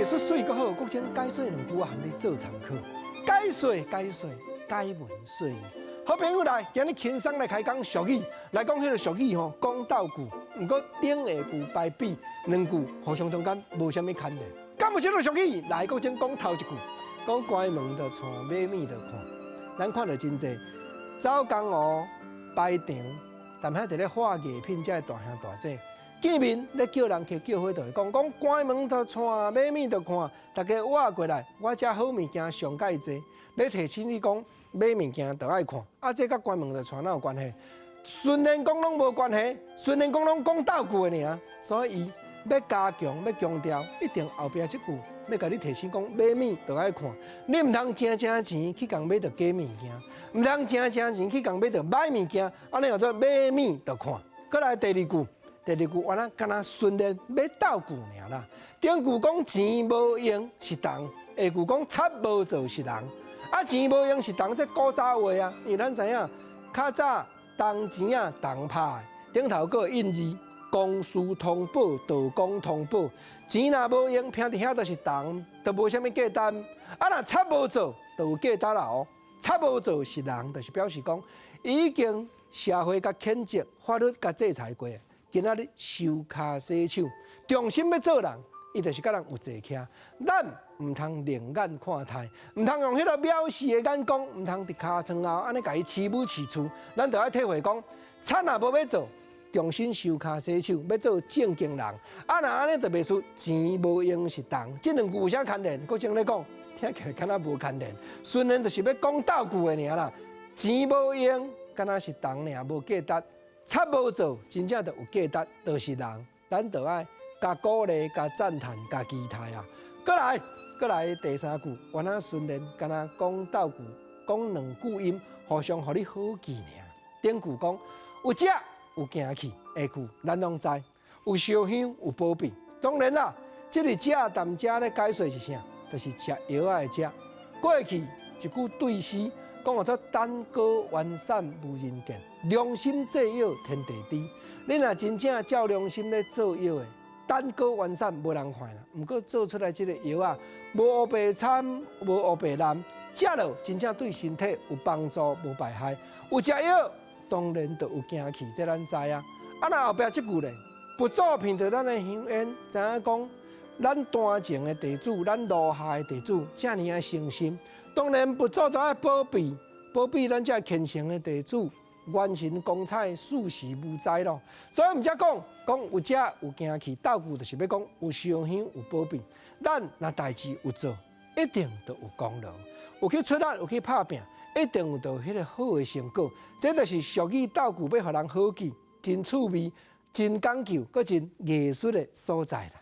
術媠閣好，國珍解說兩句啊，予你做參考。解說解說解文說。好朋友來，今日輕鬆來開講俗語，來講彼个俗語吼，講鬥句，毋過頂下句排比兩句互相中間無啥物牽連。敢有這个俗語？來，國珍講頭一句，講關門就串，買物就看。咱看著真濟，走江湖排場，但遐佇咧畫藝品，這个大兄大姐見面咧叫人客叫伙就會講講關門就串，買物就看，大家倚過來，我遮好物件上蓋濟，咧提醒你講買物件就愛看，啊，這佮關門就串哪有關係？雖然講攏無關係，雖然講攏講鬥句的爾，所以伊欲加強，欲強調，一定後壁這句欲共你提醒講買物就愛看，你毋通誠誠錢去共買著假物件，毋通誠誠錢去共買著歹物件，按呢叫做買物就看。閣來第二句，第二句原來敢若順連欲鬥句爾啦。頂句講錢無用是銅，下句講賊無做是人。啊，錢無用是銅，這古早話啊，因為咱知影較早銅錢啊銅拍的，頂頭閣有印字，公私通寶，道公通寶。錢若無用，徛佇遐就是銅，就無啥物價值。啊，若賊無做，就有價值啦哦。賊無做是人，就是表示講已經社會共譴責、法律共制裁過。今仔日收跤洗手，重新欲做人，伊就是佮人有坐徛。咱毋通另眼看待，毋通用彼个藐視的眼光，毋通佇尻川後按呢共伊欺母飼厝。咱就愛體會講，賊若無欲做，重新收跤洗手，欲做正經人。啊，若按呢就袂輸錢無用是銅。這兩句有啥牽連？國珍咧講，聽起來敢若無牽連。雖然就是欲講鬥句的爾啦，錢無用，敢若是銅爾，無價值。賊無做，真正就有價值，就是人。咱就愛共鼓勵、共讚嘆、共期待啊！閣來，閣來第三句，原來順連敢若講鬥句，講兩句音，互相予你好記爾。頂句講有食有行去，下句咱攏知有燒香有保庇。當然啦，這个食踮遮咧解說是啥？就是食藥仔的食。過去一句對詩，講號做單高完善無人見，良心製藥天地知。你若真正照良心咧做藥的，單高完善無人看啦。毋過做出來這个藥仔，無烏白摻，無烏白濫，食落真正對身體有幫助，無敗害。有食藥，當然就有行氣，這咱知啊。啊，若後壁這句咧，佛祖闻著咱的香煙，知影講咱壇前的地主，咱爐下的地主，遮爾仔誠心。當然佛祖都愛保庇，保庇咱這虔誠的地主，元神光彩，四時無災咯。所以毋才講講有食有行氣，鬥句就是欲講有燒香有保庇。咱若代誌有做，一定就有功勞。有去出力，有去拍拚，一定有著彼个好的成果。這就是俗語鬥句欲予人好記，真趣味、真講究，閣真藝術的所在啦。